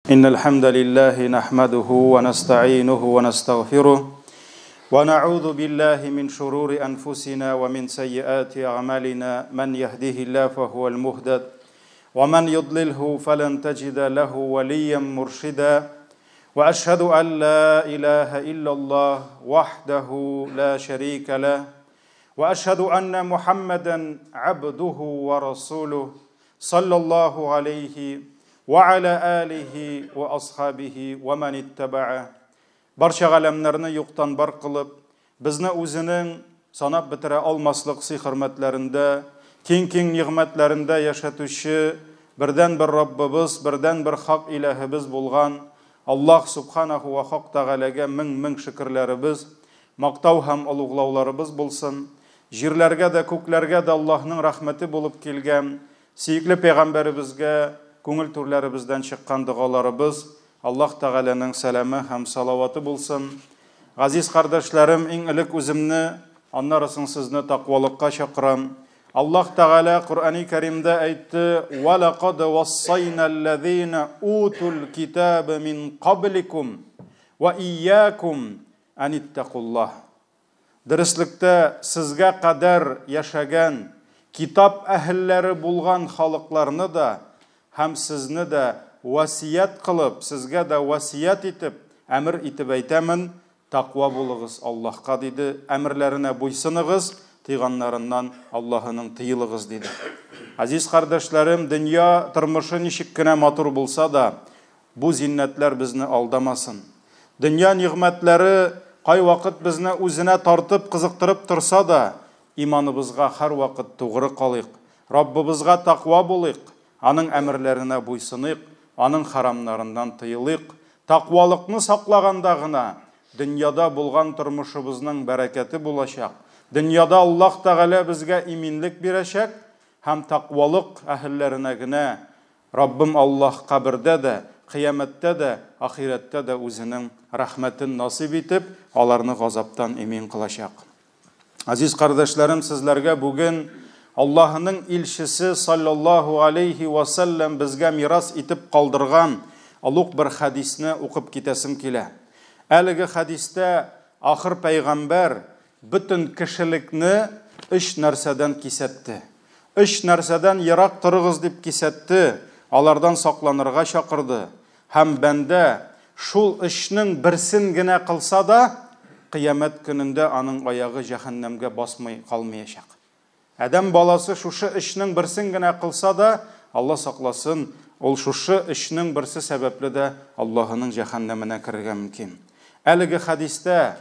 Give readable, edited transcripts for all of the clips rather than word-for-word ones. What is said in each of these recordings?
إن الحمد لله نحمده ونستعينه ونستغفره ونعوذ بالله من شرور أنفسنا ومن سيئات أعمالنا، من يهده الله فهو المهتد ومن يضلله فلن تجد له وليا مرشدا، وأشهد أن لا إله إلا الله وحده لا شريك له، وأشهد أن محمدا عبده ورسوله صلى الله عليه وعلى آله وأصحابه ومن اتبعه. Барча галәмнәрне юктан бар кылып, безне үзенең санап бетерә алмаслык сый-хөрмәтләрендә, киң-киң нигъмәтләрендә яшәтүче бердән-бер Раббыбыз, бердән-бер хак иләһебез булган Аллаһ Субханаху ва Хак Тәгаләгә мең-мең шөкерләребез, мактау һәм олуглауларыбыз булсын. Җирләргә дә, күкләргә дә Аллаһның рәхмәте булып килгән сөекле пәйгамбәребезгә күңел түрләребездән чыккан догаларыбыз, Аллаһ Тәгаләнең сәламе һәм салаваты булсын. Газиз кардәшләрем, иң элек үземне, аннары соң сезне тәкъвалыкка чакырам. Аллаһ Тәгалә Коръәни Кәримдә әйтте: "Ва лакад вассайналлазина утул китаба мин кабликум ва ияякум аниттакуллаһ." Дөреслектә сезгә кадәр яшәгән китап әһелләре булган халыкларны да һәм сезне дә васият кылып, сезгә дә васият итеп, әмер итеп әйтәмен, тәкъва булыгыз Аллаһка, диде, әмерләренә буйсыныгыз, тыйганнарыннан Аллаһының тыелыгыз, диде. Азиз кардәшләрем, дөнья тормышы ничек кенә матур булса да, бу зиннәтләр безне алдамасын. Дөнья нигъмәтләре кайвакыт безне үзенә тартып, кызыктырып торса да, иманыбызга һәрвакыт тугры калыйк. Раббыбызга тәкъва булыйк, аның әмерләренә буйсыныйк, аның харамнарыннан тыелыйк. Тәкъвалыкны саклаганда гына дөньяда булган тормышыбызның бәрәкәте булачак. Дөньяда Аллаһ Тәгалә безгә иминлек бирәчәк һәм тәкъвалык әһелләренә генә Раббым Аллаһ кабердә дә, кыямәттә дә, ахирәттә дә үзенең рәхмәтен насыйп итеп, аларны газаптан имин кылачак. Азиз кардәшләрем, сезләргә бүген Аллаһының илчесе саллаллаһу алейхи ва саллям безгә мирас итеп калдырган олуг бер хәдисне укып китәсем килә. Әлеге хәдистә ахыр пәйгамбәр бөтен кешелекне өч нәрсәдән кисәтте. Өч нәрсәдән ерак торыгыз дип кисәтте, алардан сакланырга чакырды. Һәм бәндә шул өчнең берсен генә кылса да, кыямәт көнендә аның аягы җәһәннәмгә басмый калмаячак. Адәм баласы шушы өчнең берсен генә кылса да, Алла сакласын, ул шушы өчнең берсе сәбәпле дә Аллаһының җәһәннәменә керергә мөмкин. Әлеге хәдистә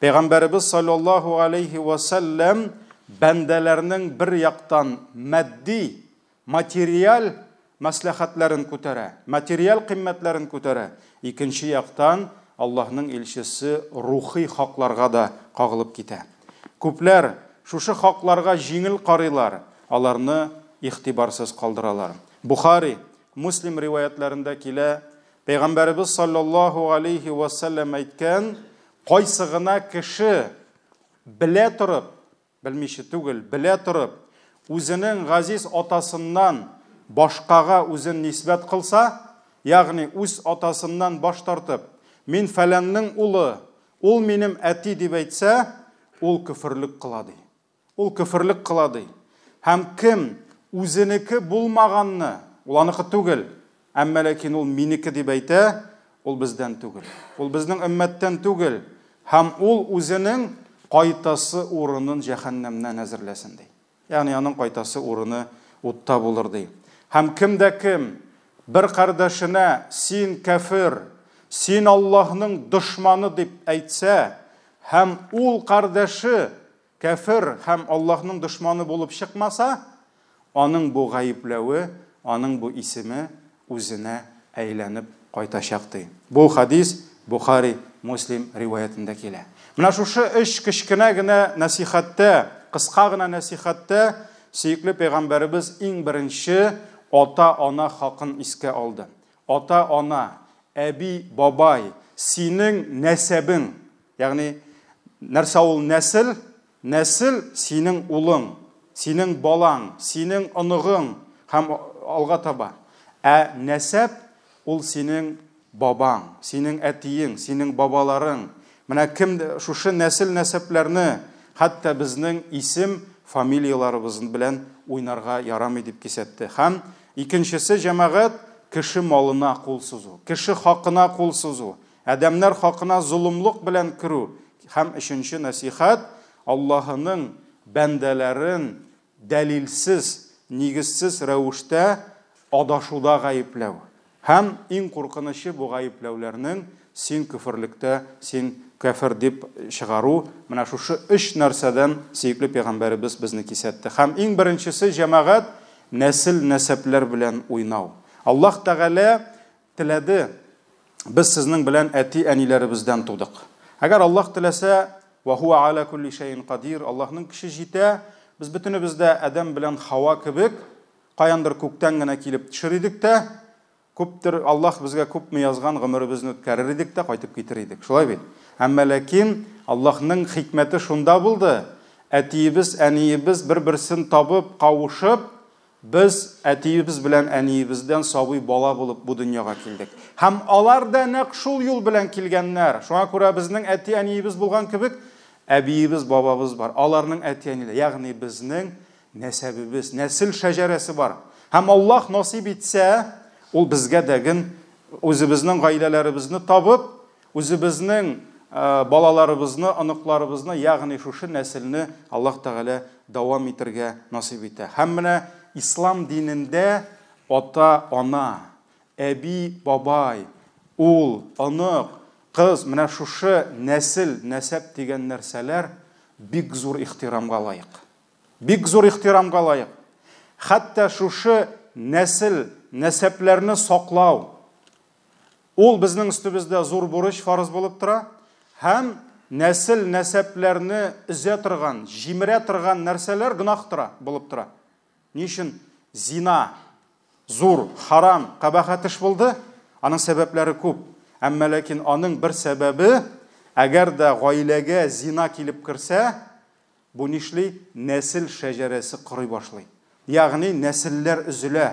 Пәйгамбәребез саллаллаһу алейхи ва саллям бәндәләрнең бер яктан матди, материаль мәслихәтләрен күтәрә, материаль кыйммәтләрен күтәрә, икенче яктан Аллаһның илчесе рухи хакларга да кагылып китә. Күпләр шушы хакларга җиңел карыйлар, аларны игътибарсыз калдыралар. Бухари, Муслим риваятләрендә килә, Пәйгамбәребез саллаллаһу алейхи ва саллям әйткән, кайсы гына кеше белә торып, белмичә түгел, белә торып, үзенең газиз атасыннан башкага үзен нисбәт кылса, ягъни үз атасыннан баш тартып, мин фәләннең улы, ул минем әти дип әйтсә, ул көферлек кыла ди. Ул көферлек кыла ди. Һәм кем үзенеке булмаганны, ул аныкы түгел, әмма ләкин ул минеке дип әйтә, ул бездән түгел. Ул безнең өммәттән түгел. Һәм ул үзенең кайтасы урынын җәһәннәмнән әзерләсен ди. Ягъни аның кайтасы урыны утта булыр ди. Һәм кем дә кем бер кардәшенә син кәфер, син Аллаһның дошманы дип әйтсә, һәм ул кардәше кәфер һәм Аллаһның дошманы булып чыкмаса, аның бу гаепләве, аның бу исеме үзенә әйләнеп кайтачак ди. Бу хадис Бухари, Муслим риваятендә килә. Менә шушы өч кечкенә генә нәсихәттә, кыска гына нәсихәттә сөекле пәйгамбәребез иң беренче ата-ана хакын искә алды. Ата-ана, әби, бабай, синең нәсәбең, ягъни нәрсә ул нәсел? Нәсел синең улың, синең балаң, синең оныгың һәм алга таба. Ә нәсәп ул синең бабаң, синең әтиең, синең бабаларың. Менә кем шушы нәсел-нәсәпләрне, хәтта безнең исем, фамилияләребез белән уйнарга ярамый дип кисәтте. Һәм икенчесе, җәмәгать, кеше малына кул сузу, кеше хакына кул сузу, адәмнәр хакына золымлык белән керү. Һәм өченче нәсихәт, Аллаһының бәндәләрен дәлилсез, нигезсез рәвештә адашуда гаепләү. Һәм иң куркынычы бу гаепләүләрнең син көферлектә, син кәфер дип чыгару. Менә шушы өч нәрсәдән сөекле пәйгамбәребез безне кисәтте. Һәм иң беренчесе, җәмәгать, нәсел-нәсәпләр белән уйнау. Аллаһ Тәгалә теләде, без сезнең белән әти-әниләребездән тудык. Әгәр Аллаһ теләсә, ва хуа аля кулли шәйин кадир, Аллаһның көче җитә, без бөтенебез дә Адәм белән Хава кебек каяндыр күктән генә килеп төшер идек тә, күптер Аллаһ безгә күпме язган гомеребезне үткәрер идек тә кайтып китер идек. Шулай бит? Әмма ләкин Аллаһның хикмәте шунда булды, әтиебез, әниебез бер-берсен табып, кавышып, без әтиебез белән әниебездән сабый бала булып бу дөньяга килдек. Һәм алар да нәкъ шул юл белән килгәннәр. Шуңа күрә безнең әти-әниебез булган кебек, әбиебез, бабабыз бар. Аларның әти-әниләре, ягъни безнең нәсәбебез, нәсел шәҗәрәсе бар. Һәм Аллаһ насыйп итсә, ул безгә дәген үзебезнең гаиләләребезне табып, үзебезнең балаларыбызны, оныкларыбызны, ягъни шушы нәселне Аллаһ Тәгалә дәвам итәргә насыйп итә. Һәм менә ислам динендә ата-ана, әби, бабай, ул, онык, кыз, менә шушы нәсел, нәсәп дигән нәрсәләр бик зур ихтирамга лаек. Бик зур ихтирамга лаек. Хәтта шушы нәсел, нәсәпләрне саклау, ул безнең өстебездә зур бурыч, фарыз булып тора. Һәм нәсел, нәсәпләрне өзә торган, җимерә торган нәрсәләр гөнаһ тора, булып тора. Ни өчен зина зур, харам, кабахәт эш булды? Аның сәбәпләре күп. Әмма ләкин аның бер сәбәбе, әгәр дә гаиләгә зина килеп керсә, бу нишли? Нәсел шәҗәрәсе корый башлый. Ягъни нәселләр өзелә,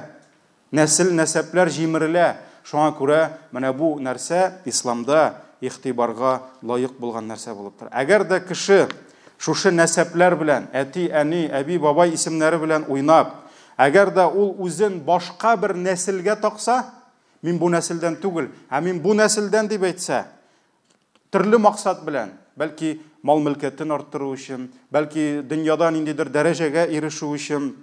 нәсел нәсәпләр җимерелә. Шуңа күрә менә бу нәрсә исламда игътибарга лаек булган нәрсә булып тора. Әгәр дә кеше шушы нәсәпләр белән, әти, әни, әби, бабай исемнәре белән уйнап, әгәр дә ул үзен башка бер нәселгә такса, мин бу нәселдән түгел, ә мин бу нәселдән дип әйтсә, төрле максат белән, бәлки мал-мөлкәтен арттыру өчен, бәлки дөньяда ниндидер дәрәҗәгә ирешү өчен,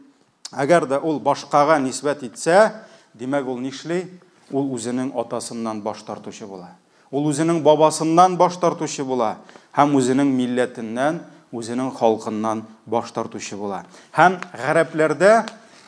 әгәр дә ул башкага нисбәт итсә, димәк ул нишли? Ул үзенең атасыннан баш тартучы була. Ул үзенең бабасыннан баш тартучы була һәм үзенең милләтеннән, үзенең халкыннан баш тартучы була. Һәм гарәпләрдә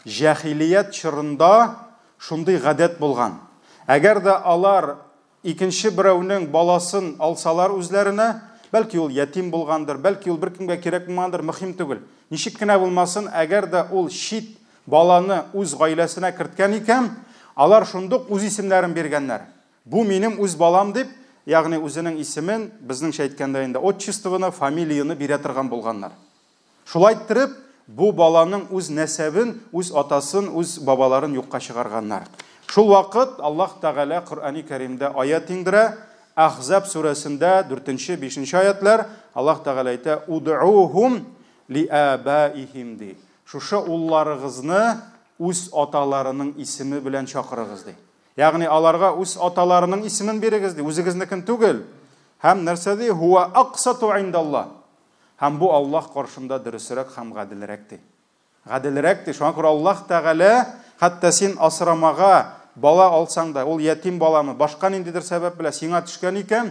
җәһилият чорында шундый гадәт булган. Әгәр дә алар икенче берәүнең баласын алсалар үзләренә, бәлки ул ятим булгандыр, бәлки ул беркемгә кирәк булмагандыр, мөһим түгел. Ничек кенә булмасын, әгәр дә ул чит баланы үз гаиләсенә керткән икән, алар шундук үз исемнәрен биргәннәр. Бу минем үз балам дип, ягъни үзенең исемен, безнеңчә әйткәндә инде отчествоны, фамилияны бирә торган булганнар. Шулай иттереп, бу баланың үз нәсәбен, үз атасын, үз бабаларын юкка чыгарганнар. Шул вакыт Аллаһ Тәгалә Коръәни Кәримдә аят иңдерә. Әхзаб сүрәсендә 4-5 аятлар Аллаһ Тәгалә әйтә: "Удъухум лиабаихим" ди. Шушы улларыгызны үз аталарының исеме белән чакырыгыз ди. Ягъни аларга үз аталарының исемен бирегез ди, үзегезнекен түгел. Һәм нәрсә ди? Хуа аксату индаллаһ. Һәм бу Аллаһ каршында дөресрәк һәм гаделрәк ди. Гаделрәк ди. Шуңа күрә Аллаһ Тәгалә хәтта син асрамага бала алсаң да, ул ятим баламы, башка ниндидер сәбәп белән сиңа төшкән икән,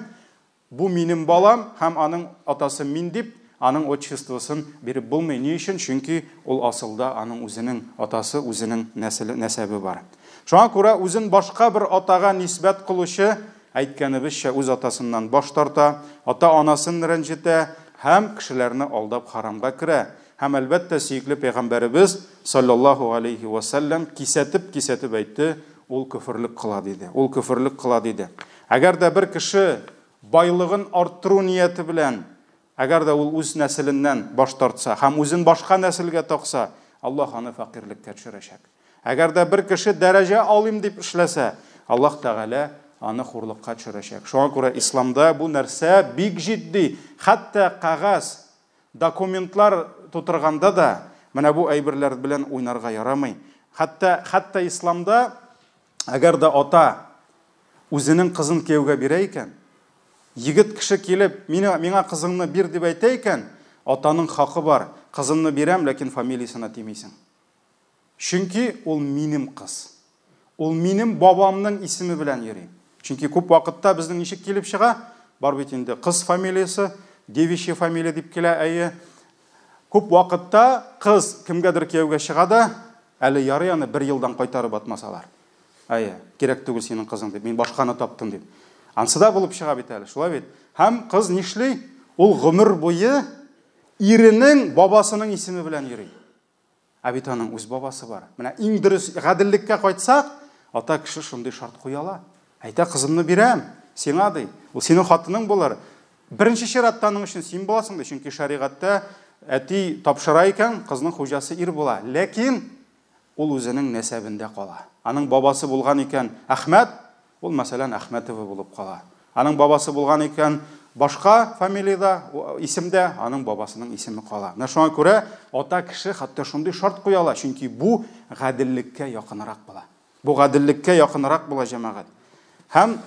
бу минем балам һәм аның атасы мин дип, аның отчествосын биреп булмый. Ни өчен? Чөнки ул асылда аның үзенең атасы, үзенең нәселе, нәсәбе бар. Шуңа күрә үзен башка бер атага нисбәт кылучы, әйткәнебезчә, үз атасыннан баш тарта, ата-анасын рәнҗетә һәм кешеләрне алдап харамга керә. Һәм әлбәттә сөекле пәйгамбәребез саллаллаһу алейхи ва саллям кисәтеп-кисәтеп әйтте, ул көферлек кыла диде. Ул көферлек кыла диде. Әгәр дә бер кеше байлыгын арттыру нияте белән, әгәр дә ул үз нәселеннән баш тартса һәм үзен башка нәселгә такса, Аллаһ аны фәкыйрьлеккә төшерәчәк. Әгәр дә бер кеше дәрәҗә алыйм дип эшләсә, Аллаһ Тәгалә аны хурлыкка төшерәчәк. Шуңа күрә исламда бу нәрсә бик җитди. Хәтта кәгазь, документлар тутырганда да менә бу әйберләр белән уйнарга ярамый. Хәтта, хәтта исламда әгәр дә ата үзенең кызын кияүгә бирә икән, егет кеше килеп, миңа, миңа кызыңны бир дип әйтә икән, атаның хакы бар, кызымны бирәм, ләкин фамилиясенә тимисең. Чөнки ул минем кыз. Ул минем бабамның исеме белән йөри. Чөнки күп вакытта безнең ничек килеп чыга? Бар бит инде кыз фамилиясе, девичья фамилия дип килә, әйе. Күп вакытта кыз кемгәдер кияүгә чыга да, әле ярый аны бер елдан кайтарып атмасалар. Әйе, кирәк түгел синең кызың дип, мин башканы таптым дип. Ансы да булып чыга бит әле, шулай бит? Һәм кыз нишли? Ул гомер буе иренең бабасының исеме белән йөри. Ә бит аның үз бабасы бар. Менә иң дөрес гаделлеккә кайтсак, ата кеше шундый шарт куя ала. Әйтә, кызымны бирәм, сиңа ди. Ул синең хатының булыр. Беренче чиратта аның өчен син буласың ди, чөнки шәригатьтә әти тапшыра икән, кызның хуҗасы ир була. Ләкин ул үзенең нәсәбендә кала. Аның бабасы булган икән Әхмәт, ул, мәсәлән, Әхмәтова булып кала. Аның бабасы булган икән башка фамилиядә, исемдә, аның бабасының исеме кала. Менә шуңа күрә ата кеше хәтта шундый шарт куя ала, чөнки бу гаделлеккә якынрак була. Бу гаделлеккә якынрак була, җәмәгать. Һәм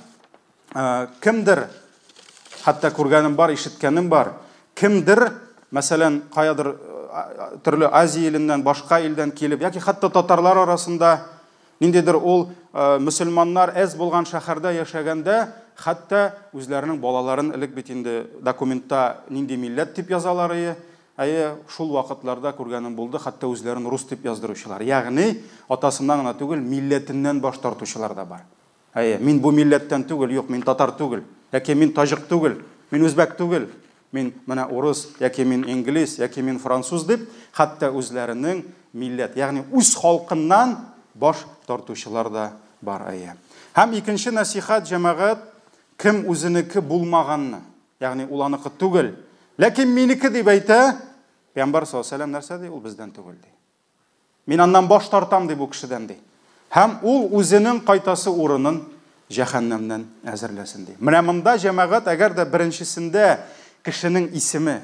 кемдер, хәтта күргәнем бар, ишеткәнем бар, кемдер, мәсәлән, каядыр төрле Азия иленнән, башка илдән килеп, яки хәтта татарлар арасында ниндидер ул мөселманнар әз булган шәһәрдә яшәгәндә, хәтта үзләренең балаларын элек бит инде документта нинди милләт дип язалар ие, әйе, шул вакытларда күргәнем булды, хәтта үзләрен рус дип яздыручылар. Ягъни атасыннан гына түгел, милләтеннән баш тартучылар да бар. Әйе, мин бу милләттән түгел, юк, мин татар түгел, яки мин таҗик түгел, мин үзбәк түгел, мин менә урыс, яки мин инглиз, яки мин француз дип, хәтта үзләренең милләт, ягъни үз халкыннан баш тартучылар да бар, әйе. Һәм икенче нәсихәт, җәмәгать, кем үзенеке булмаганны, ягъни ул аныкы түгел, ләкин минеке дип әйтә, Пәйгамбәр саллаллаһу алейһи ва сәлләм нәрсә ди? Ул бездән түгел ди. Мин аннан баш тартам ди бу кешедән ди. Һәм ул үзенең кайтасы урынын җәһәннәмнән әзерләсен ди. Менә монда җәмәгать, әгәр дә беренчесендә кешенең исеме,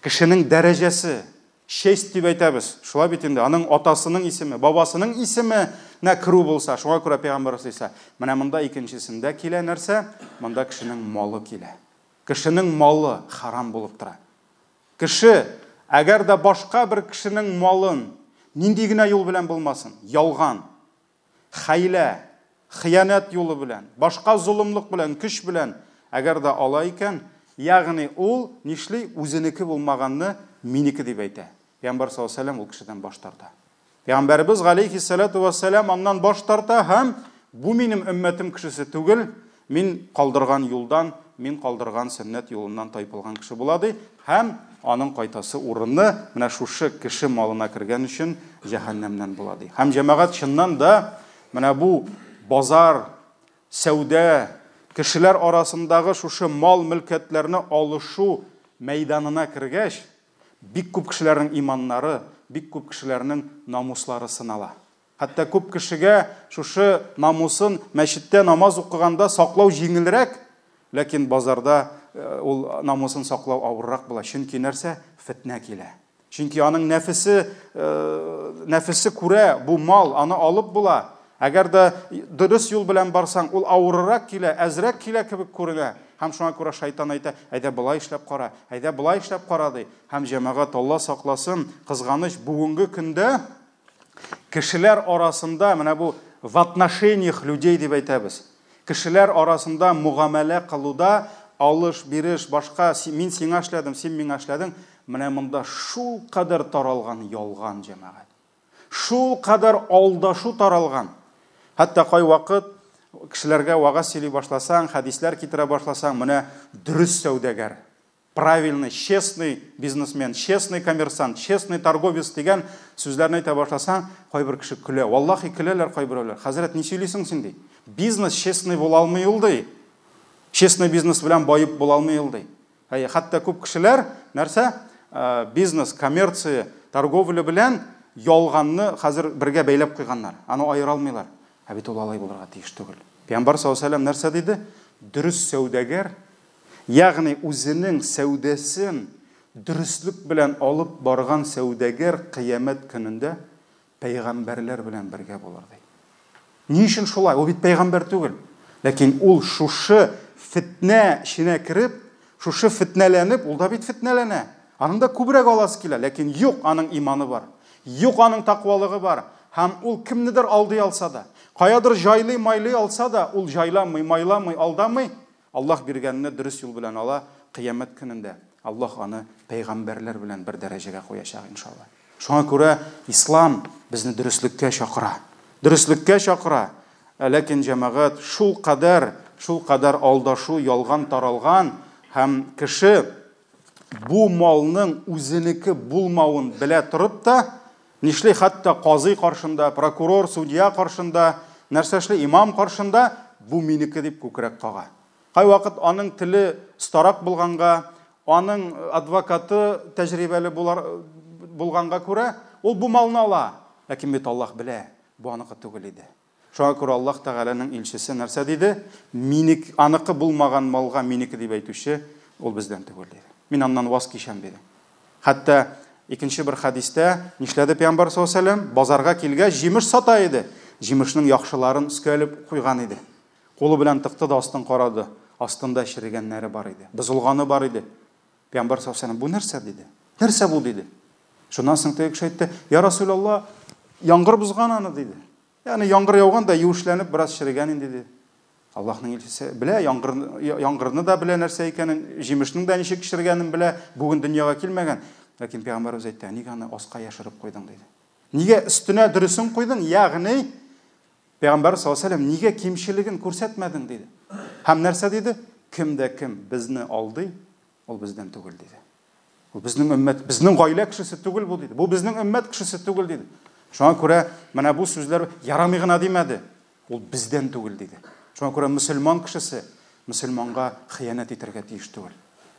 кешенең дәрәҗәсе, честь дип әйтәбез, шулай бит инде, аның атасының исеме, бабасының исеменә керү булса, шуңа күрә пәйгамбәребез әйтсә, менә монда икенчесендә килә нәрсә? Монда кешенең малы килә. Кешенең малы харам булып тора. Кеше, әгәр дә башка бер кешенең малын, нинди генә юл белән булмасын, ялган, хәйлә, хыянәт юлы белән, башка золымлык белән, көч белән, әгәр дә ала икән, ягъни ул нишли, үзенеке булмаганны минеке дип әйтә. Пәйгамбәр саллаллаһу алейһи ва сәлләм ул кешедән баш тарта. Пәйгамбәребез галәйһиссәләтү вәссәлам аннан баш тарта һәм бу минем өммәтем кешесе түгел, мин калдырган юлдан, мин калдырган сөннәт юлыннан тайпылган кеше була ди һәм аның кайтасы урыны менә шушы кеше малына кергән өчен җәһәннәмнән була ди. Һәм җәмәгать чыннан да менә бу базар, сәүдә, кешеләр арасындагы шушы мал-мөлкәтләрне алышу мәйданына кергәч, Бик күп кешеләрнең иманнары, бик күп кешеләрнең намуслары сынала. Хәтта күп кешегә шушы намусын мәчеттә намаз укыганда саклау җиңелрәк, ләкин базарда ул намусын саклау авыррак була. Чөнки нәрсә? Фетнә килә. Чөнки аның нәфесе, нәфесе күрә бу мал, аны алып була. Әгәр дә дөрес юл белән барсаң, ул авыррак килә, әзрәк килә кебек күренә. Һәм шуңа күрә шайтан әйтә, әйдә болай эшләп кара, әйдә болай эшләп кара ди. Һәм җәмәгать, Алла сакласын, кызганыч, бүгенге көндә кешеләр арасында, менә бу в отношениях людей дип әйтәбез. Кешеләр арасында мөгамәлә кылуда, алыш-биреш, башка, мин сиңа эшләдем, син миңа эшләдең, менә монда шулкадәр таралган ялган, җәмәгать. Шул кадәр алдашу таралган. Хәтта кайвакыт кешеләргә вәгазь сөйли башласаң, хәдисләр китерә башласаң, менә дөрес сәүдәгәр, правильный, честный бизнесмен, честный коммерсант, честный торговец дигән сүзләрне әйтә башласаң, кайбер кеше көлә. Валлахи көләләр кайберәүләр. Хәзрәт, ни сөйлисең син ди. Бизнес честный була алмый ул ди. Честный бизнес белән баеп була алмый ул ди. Әйе, хәтта күп кешеләр нәрсә, бизнес, коммерция, торговля белән ялганны хәзер бергә бәйләп куйганнар. Аны аера алмыйлар. Ә бит ул алай булырга тиеш түгел. Пәйгамбәр саллаллаһу алейһи ва сәлләм нәрсә диде? Дөрес сәүдәгәр, ягъни үзенең сәүдәсен дөреслек белән алып барган сәүдәгәр кыямәт көнендә пәйгамбәрләр белән бергә булыр, ди. Ни өчен шулай? Ул бит пәйгамбәр түгел. Ләкин ул шушы фетнә эченә кереп, шушы фетнәләнеп, ул да бит фетнәләнә. Аның да күбрәк аласы килә, ләкин юк, аның иманы бар. Юк, аның тәкъвалыгы бар. Һәм ул кемнедер алдый алса да, каядыр җайлый-майлый алса да, ул җайламый, майламый, алдамый, Аллаһ биргәнне дөрес юл белән ала, кыямәт көнендә Аллаһ аны пәйгамбәрләр белән бер дәрәҗәгә куячак, иншалла. Шуңа күрә ислам безне дөреслеккә чакыра. Дөреслеккә чакыра. Ә ләкин җәмәгать шул кадәр, шул кадәр алдашу, ялган таралган һәм кеше бу малның үзенеке булмавын белә торып та, нишли хәтта казый каршында, прокурор, судья каршында, нәрсә эшли, имам каршында, бу минеке дип күкрәк кага. Кайвакыт аның теле старак булганга, аның адвокаты тәҗрибәле булар, булганга күрә, ул бу малны ала. Ләкин бит Аллаһ белә, бу аныкы түгел иде. Шуңа күрә Аллаһ Тәгаләнең илчесе нәрсә диде? Минек, аныкы булмаган малга минеке дип әйтүче, ул бездән түгел, диде. Мин аннан ваз кичәм, диде. Хәтта икенче бер хәдистә нишләде Пәйгамбәр саллаллаһу алейһи ва сәлләм? Базарга килгәч, җимеш сата иде. Җимешнең яхшыларын өскә элеп куйган иде. Кулы белән тыкты да астын карады. Астында черегәннәре бар иде. Бозылганы бар иде. Пәйгамбәр саллаллаһу алейһи ва сәлләм, бу нәрсә, диде. Нәрсә бу, диде. Шуннан соң теге кеше әйтте, Я Расулаллаһ, яңгыр бозган аны, диде. Ягъни яңгыр яуган да юешләнеп бераз черегән инде ди. Аллаһның илчесе белә, яңгыр, яңгырны да белә нәрсә икәнен, җимешнең дә ничек чергәнен белә, бүген дөньяга килмәгән. Ләкин пәйгамбәребез әйтте, нигә аны аска яшереп куйдың диде. Нигә өстенә дөресен куйдың? Ягъни пәйгамбәр саллаллаһу алейһи ва сәлләм нигә кимчелеген күрсәтмәдең диде. Һәм нәрсә диде? Кем дә кем безне алдый, ул бездән түгел диде. Ул безнең өммәт, безнең гаилә кешесе түгел бу диде. Бу безнең өммәт кешесе түгел диде. Шуңа күрә менә бу сүзләр ярамый гына димәде. Ул бездән түгел диде. Шуңа күрә мөселман кешесе мөселманга хыянәт итәргә тиеш түгел.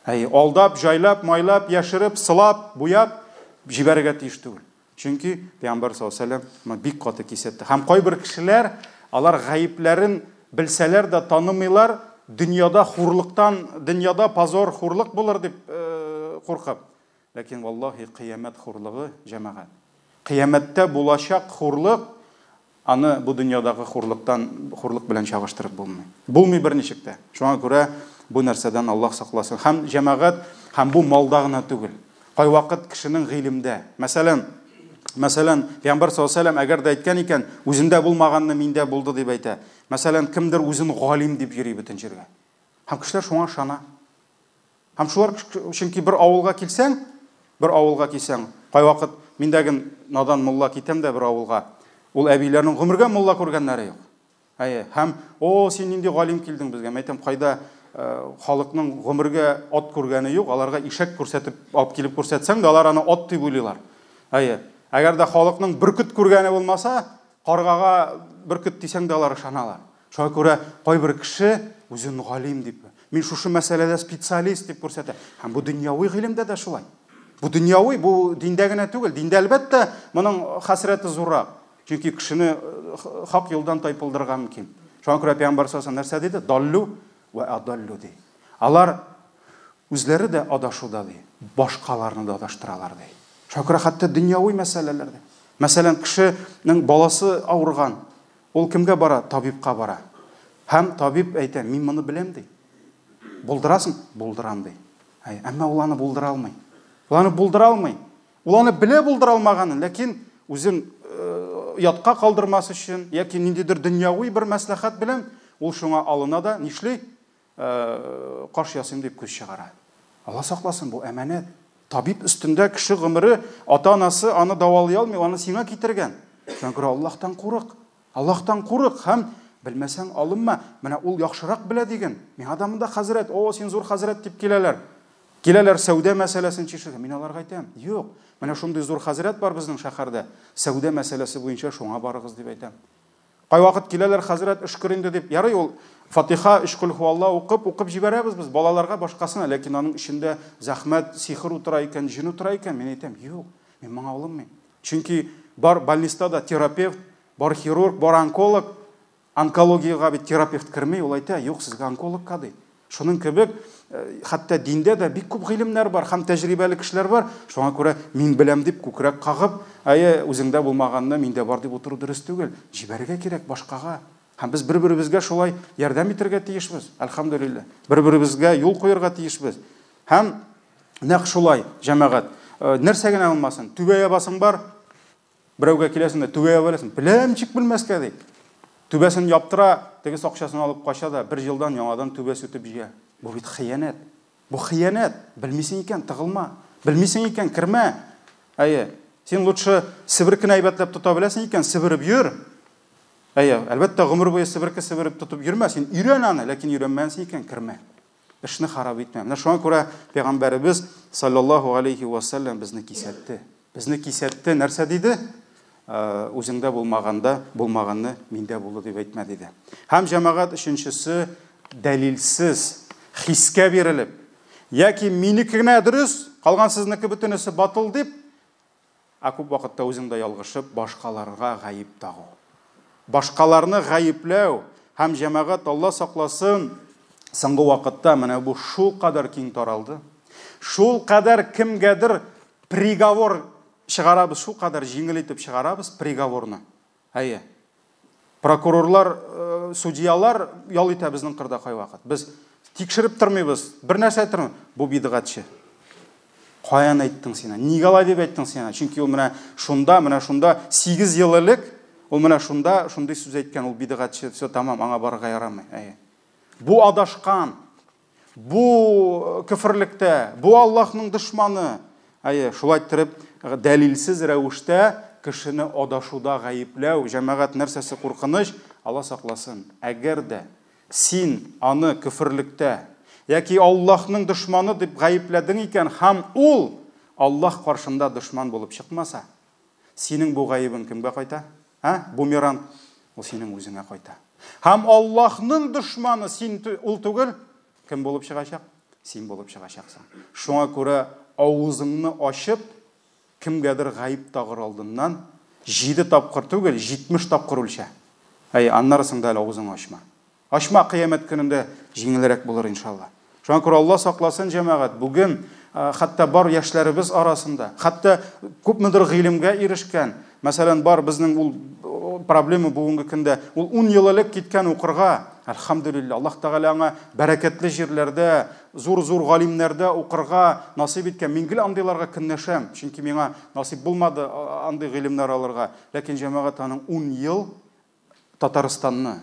Әй, алдап, җайлап, майлап, яшереп, сылап, буяп җибәрергә тиеш түгел. Чөнки Пәйгамбәр саллаллаһу алейһи ва сәлләм бик каты кисәтте. Һәм кайбер кешеләр алар гаепләрен белсәләр дә танымыйлар, дөньяда хурлыктан, дөньяда позор, хурлык булыр дип куркып. Ләкин валлаһи кыямәт хурлыгы, җәмәгать. Кыямәттә булачак хурлык Аны бу дөньядагы хурлыктан, хурлык белән чагыштырып булмый. Булмый берничек тә. Шуңа күрә бу нәрсәдән Аллаһ сакласын. Һәм җәмәгать, һәм бу малда гына түгел. Кайвакыт кешенең гыйлемдә. Мәсәлән, мәсәлән, Пәйгамбәр саллаллаһу алейһи ва сәлләм әгәр дә әйткән икән, үзендә булмаганны миндә булды дип әйтә. Мәсәлән, кемдер үзен галим дип йөри бөтен җиргә. Һәм кешеләр шуңа ышана. Һәм шулар, чөнки бер авылга килсәң, бер авылга килсәң, кайвакыт мин дә ген надан мулла китәм дә бер авылга. Ул әбиләрнең гомергә мулла күргәннәре юк. Әйе, һәм, о, син нинди галим килдең безгә. Мин әйтәм, кайда халыкның гомергә ат күргәне юк, аларга ишәк күрсәтеп, алып килеп күрсәтсәң дә, алар аны ат дип уйлыйлар. Әйе. Әгәр дә халыкның бөркет күргәне булмаса, каргага бөркет дисәң дә алар ышаналар. Шуңа күрә кайбер кеше үзен галим дип, мин шушы мәсьәләдә специалист дип күрсәтә. Һәм бу дөньяви гыйлемдә дә шулай. Бу дөньяви, бу диндә генә түгел. Диндә әлбәттә моның хәсрәте зуррак. Чөнки кешене хак юлдан тайпылдырырга мөмкин. Шуңа күрә пәйгамбәр саллаллаһу нәрсә диде? Даллю вә адаллю ди. Алар үзләре дә адашуда ди, башкаларны да адаштыралар ди. Шуңа күрә хәтта дөньяви мәсьәләләрдә. Мәсәлән, кешенең баласы авырган, Ул кемгә бара? Табибка бара. Һәм табиб әйтә, мин моны беләм, ди. Булдырасың? Булдырам, ди. Әй, әмма ул аны булдыра алмый. Ул аны булдыра алмый. Ул аны белә булдыра алмаганын, ләкин үзен ятка калдырмас өчен яки ниндидер дөньяви бер мәслихәт белән ул шуңа алына да нишли? Каш ясыйм дип күз чыгара. Алла сакласын, бу әманәт. Табиб өстендә кеше гомере, ата-анасы аны дәвалый алмый, аны сиңа китергән. Шуңа күрә Аллаһтан курык. Аллаһтан курык һәм белмәсәң алынма. Менә ул яхшырак белә диген. Миңа да монда хәзрәт, о, син зур хәзрәт дип киләләр. Киләләр сәүдә мәсьәләсен чишергә. Мин аларга әйтәм, юк, менә шундый зур хәзрәт бар безнең шәһәрдә. Сәүдә мәсьәләсе буенча шуңа барыгыз дип әйтәм. Кайвакыт киләләр, хәзрәт, өшкер инде дип. Ярый ул Фатиха, өч кол һуалла укып, укып җибәрәбез без балаларга, башкасына, ләкин аның эчендә зәхмәт, сихер утыра икән, җен утыра икән, мин әйтәм, юк, мин моңа алынмыйм. Чөнки бар больниста да терапевт, бар хирург, бар онколог. Онкологиягә бит терапевт керми, ул әйтә, юк, сезгә онкологка ди. Шуның кебек, хәтта диндә дә бик күп гыйлемнәр бар һәм тәҗрибәле кешеләр бар. Шуңа күрә мин беләм дип күкрәк кагып, әйе, үзеңдә булмаганны миндә бар дип утыру дөрес түгел. Җибәрергә кирәк башкага. Һәм без бер-беребезгә шулай ярдәм итәргә тиешбез, әлхәмдүлилләһ. Бер-беребезгә юл куярга тиешбез. Һәм нәкъ шулай, җәмәгать, нәрсә генә булмасын, түбә ябасың бар, берәүгә киләсең дә түбә яба беләсең. Беләм, ничек белмәскә ди. Түбәсен яптыра, тегесе акчасын алып кача да, бер елдан яңадан түбә сүтеп җыя. Бу бит хыянәт. Бу хыянәт. Белмисең икән, тыгылма. Белмисең икән, кермә. Әйе. Син лучше себеркене әйбәтләп тота беләсең икән, себереп йөр. Әйе, әлбәттә, гомер буе себерке себереп тотып йөрмә, син өйрән аны, ләкин өйрәнмәгәнсең икән, кермә. Эшне харап итмә. Менә шуңа күрә пәйгамбәребез саллаллаһу алейхи ва саллям безне кисәтте. Безне кисәтте, нәрсә диде? Үзеңдә булмаганда, булмаганны миндә булды дип әйтмә диде. Һәм җәмәгать өченчесе дәлилсез, хискә бирелеп, яки минеке генә дөрес, калган сезнеке бөтенесе батыл дип, Ә күп вакытта үзең дә ялгышып, башкаларга гаеп тагу. Башкаларны гаепләү һәм җәмәгать, Алла сакласын, соңгы вакытта менә бу шулкадәр киң таралды. Шулкадәр кемгәдер приговор чыгарабыз, шулкадәр җиңел итеп чыгарабыз приговорны. Әйе. Прокурорлар, судьялар ял итә безнең кырда кайвакыт. Без тикшереп тормыйбыз, бер нәрсә әйттермибез. Бу бидгатьче. Каян әйттең син? Нигә алай дип әйттең син? Чөнки ул менә шунда, менә шунда 8 ел элек ул менә шунда шундый сүз әйткән, ул бидгатьче, все тамам, аңа барырга ярамый. Әйе. Бу адашкан. Бу көферлектә, бу Аллаһның дошманы. Әйе, шулай иттереп, дәлилсез рәвештә кешене адашуда гаепләү, җәмәгать нәрсәсе куркыныч, Алла сакласын. Әгәр дә син аны көферлектә яки Аллаһның дошманы дип гаепләдең икән һәм ул Аллаһ каршында дошман булып чыкмаса, синең бу гаебең кемгә кайта? Ә? Бумеранг. Ул синең үзеңә кайта. Һәм Аллаһның дошманы син ул түгел, кем булып чыгачак? Син булып чыгачаксың. Шуңа күрә авызыңны ачып, кемгәдер гаеп тагыр алдыннан 7 тапкыр түгел, 70 тапкыр үлчә. Әй, аннары соң да әле авызыңны ачма. Ачма, кыямәт көнендә җиңелрәк булыр, иншалла. Шуңа күрә Алла сакласын, җәмәгать, бүген хәтта бар яшьләребез арасында, хәтта күпмедер гыйлемгә ирешкән, мәсәлән, бар безнең ул проблема бүгенге көндә, ул 10 ел элек киткән укырга, әлхәмдүлилләһ, Аллаһ Тәгалә аңа бәрәкәтле җирләрдә, зур-зур галимнәрдә укырга насыйп иткән. Мин гел андыйларга көнләшәм, чөнки миңа насыйп булмады андый гыйлемнәр алырга. Ләкин җәмәгать аның 10 ел Татарстанны,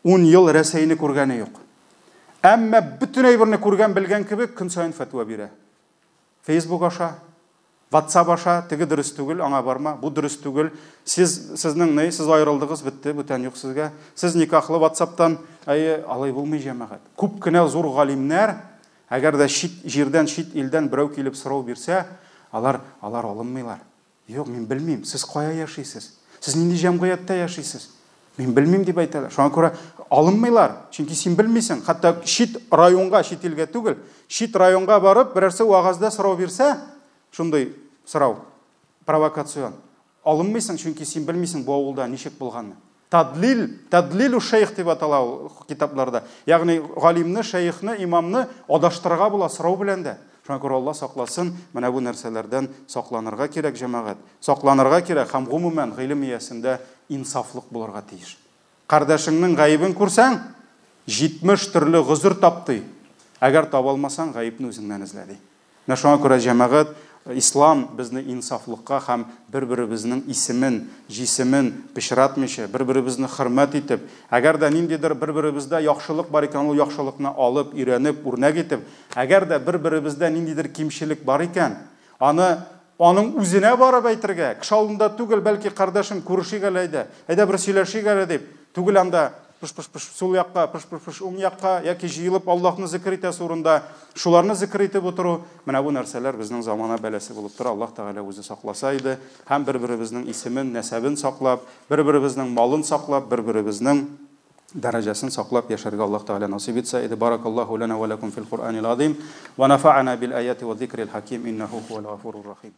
ун ел Рәсәйне күргәне юк. Әмма бөтен әйберне күргән, белгән кебек, көн саен фәтва бирә. Facebook аша, WhatsApp аша, теге дөрес түгел, аңа барма, бу дөрес түгел. Сез, сезнең ни, сез аерылдыгыз, бетте, бүтән юк сезгә. Сез никахлы WhatsAppтан, әйе, алай булмый, җәмәгать. Күп кенә зур галимнәр, әгәр дә чит җирдән, чит илдән берәү килеп сорау бирсә, алар, алар алынмыйлар. Юк, мин белмим. Сез кая яшисез? Сез нинди җәмгыятьтә яшисез? Мин белмим дип әйтәләр. Шуңа күрә алынмыйлар. Чөнки син белмисең. Хәтта чит районга, чит илгә түгел, чит районга барып, берәрсе вәгазьдә сорау бирсә, шундый сорау, провокацион. Алынмыйсың, чөнки син белмисең бу авылда ничек булганны. Тадлил, тадлилу шейх дип атала ул китапларда. Ягъни галимне, шейхны, имамны адаштырырга була сорау белән дә. Шуңа күрә Алла сакласын, менә бу нәрсәләрдән сакланырга кирәк, җәмәгать. Сакланырга кирәк һәм гомумән гыйлем иясендә инсафлык булырга тиеш. Кардәшеңнең гаебен күрсәң, 70 төрле гозер тап ди. Әгәр таба алмасаң, гаепне үзеңнән эзлә ди. Менә шуңа күрә, җәмәгать, ислам безне инсафлыкка һәм бер-беребезнең исемен, җисемен пычратмыйча, бер-беребезне хөрмәт итеп, әгәр дә ниндидер бер-беребездә яхшылык бар икән, ул яхшылыкны алып, өйрәнеп, үрнәк итеп, әгәр дә бер-беребездә ниндидер кимчелек бар икән, аны аның үзенә барып әйтергә, кеше алдында түгел, бәлки, кардәшем, күрешик әле әйдә, әйдә бер сөйләшик әле дип, түгел анда пыш-пыш-пыш сул якка, пыш-пыш-пыш уң якка, яки җыелып Аллаһны зикер итәсе урында шуларны зикер итеп утыру, менә бу нәрсәләр безнең замана бәласе булып тора. Аллаһ Тәгалә үзе сакласа иде һәм бер-беребезнең исемен, нәсәбен саклап, бер-беребезнең малын саклап, бер-беребезнең дәрәҗәсен саклап яшәргә Аллаһ Тәгалә насыйп итсә иде. Баракаллаһу лана ва лакум фил Куръанил азим ва нафа'ана бил аяти ва зикрил хаким иннаху хуал гафурур рахим.